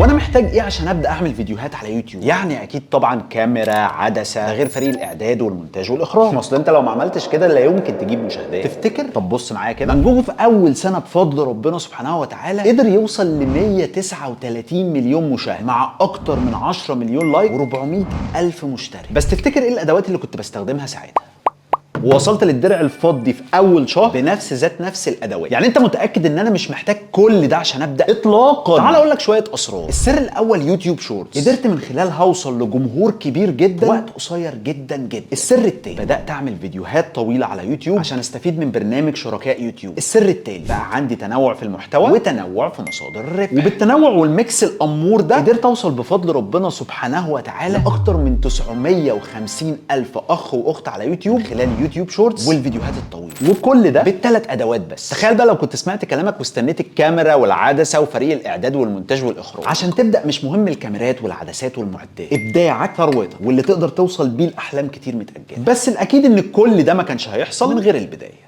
وانا محتاج ايه عشان ابدا اعمل فيديوهات على يوتيوب؟ يعني اكيد طبعا كاميرا، عدسه، ده غير فريق الاعداد والمونتاج والاخراج. ما اصل انت لو ما عملتش كده لا يمكن تجيب مشاهدات. تفتكر؟ طب بص معايا كده، منجوجو في اول سنة بفضل ربنا سبحانه وتعالى قدر يوصل ل 139 مليون مشاهد مع اكتر من 10 مليون like و400 الف مشترك. بس تفتكر ايه الادوات اللي كنت بستخدمها ساعتها؟ ووصلت للدرع الفضي في اول شهر بنفس ذات نفس الادوات. يعني انت متاكد ان انا مش محتاج كل ده عشان ابدا؟ اطلاقا. تعال اقول لك شوية اسرار. السر الاول يوتيوب Shorts، قدرت من خلالها اوصل لجمهور كبير جدا وقت قصير جدا جدا. السر التاني، بدات اعمل فيديوهات طويلة على يوتيوب عشان استفيد من برنامج شركاء يوتيوب. السر التالت، بقى عندي تنوع في المحتوى وتنوع في مصادر الربح، وبالتنوع وال mix الامور ده قدرت اوصل بفضل ربنا سبحانه وتعالى لاكتر من 950 الف اخ واخت على يوتيوب من خلال يوتيوب Shorts والفيديوهات الطويلة، وكل ده بالثلاث ادوات بس. تخيل بقى لو كنت سمعت كلامك واستنيت الكاميرا والعدسه وفريق الاعداد والمونتاج والاخراج عشان تبدا. مش مهم الكاميرات والعدسات والمعدات، ابداعك ثروتك واللي تقدر توصل بيه لاحلام كتير متاجله. بس الاكيد ان كل ده ما كانش هيحصل من غير البداية.